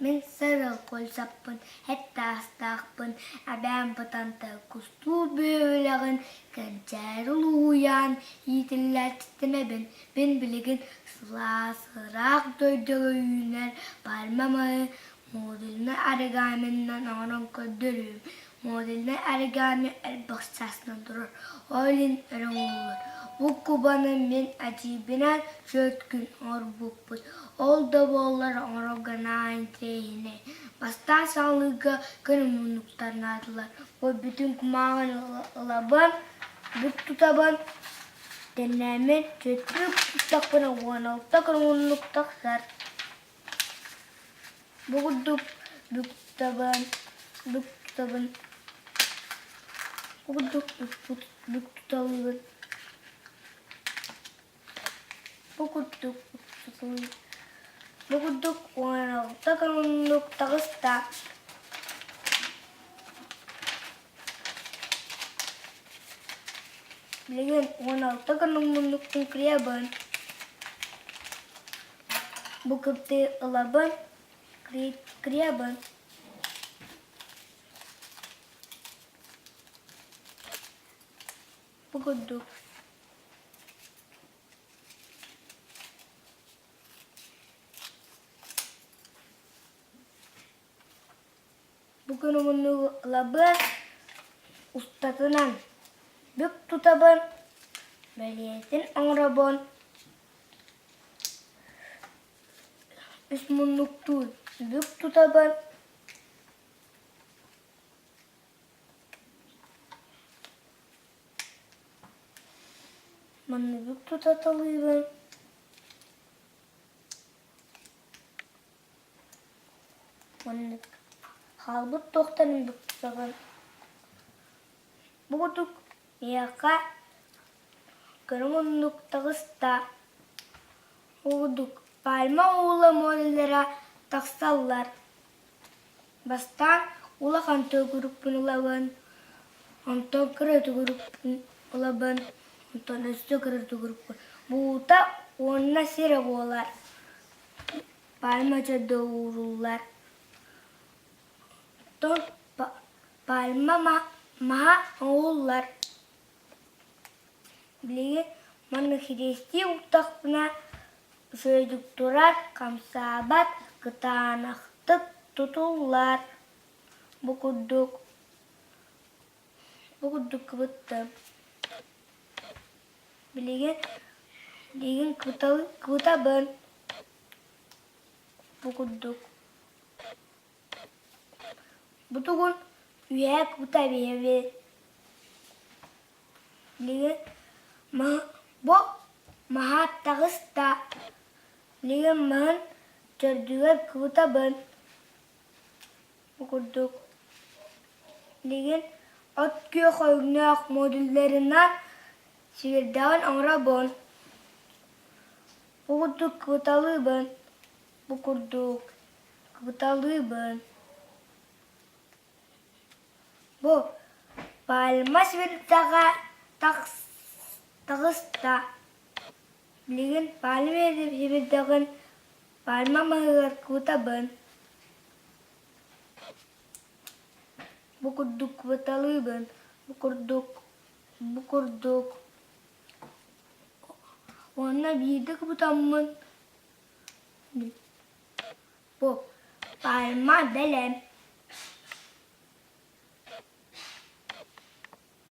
Мин сарыал кольцаппын, эт таастаахпын, эбээм Бытантай кустуур бөһүөлэгин Кэнчээри улууһуйаан иитиллээччитинэбин. Мин билигин сылаас, ыраах дойдуга үүнэр пальма маһы модульнай оригаминан оҥорон көрдөрүүм. Модульнай оригами элбэх чааһынан турар, ол иһин өрө оҥоһуллар. Бу кубаны мин эдьиийбинээн түөрт күн оҥорбуппут. Ол да буоллар оҥорорго наһаа интэриэһинэй. Бастаан саҕалыырга күн муннуктарнаатылар. Бу бүтүн кумааҕыны ылабын, бүк тутабын, тэннээммин түөртүү туттахпына 16 күн муннук тахсар. Бу курдук бүк тутабын, бүк тутабын, бу курдук бүк туталыыбын. Бу курдук бу курдук 16 күннүк таҕыста. Билигин 16 күнүммуннукпун кырыйабын. Бу кыптыы ылабын, кырыйабын. Бу курдук. Бу күн умуннулабын, устатынан бүк тутабын, бэлиэтин оҥоробун, үс муннуктуу бүк тутабын, Манныгы тутаталыыбын. Маннык хаалбыт туохтарын буксабын. Бу курдук миэхэ кыра муннук таҕыста. Бу курдук пальма уула муоралара тахсаллар. Бастаан улахан төгүрүкпүн ылабын, онтон кыра төгүрүкпүн ылабын, онтон өссө кыра төгүрүкпүн. Буута уонна сирэ буолар. Пальма чөрдө ууруллар. Оттон пальма маһа оҥоһуллар. Билигин манна кириэстии уктахпына үчүгэйдик турар, хамсаабат, кытаанахтык тутуллар. Бу курдук бу курдук кыбыттым. Билигин билигин кыбытабын. Бу курдук. Бу тугун үөһэ кыбыта биэрэбин. Билигин бу маһа таҕыста, билигин маһын төрдүгэр кыбытабын. Бу курдук. Билигин от күөх өҥнөөх модулларынан сиэрдэҕин оҥоробун. Бу курдук кыбыталыыбын. Бу курдук кыбыталыыбын. Бу пальма сибирдэҕэ таҕыста. Билигин пальма сибирдэҕин пальма маһыгар кыбытабын. Бу курдук кыбыталыыбын, бу курдук, бу курдук. Уонна биирдэ кыбытаммын бу пальма бэлэм.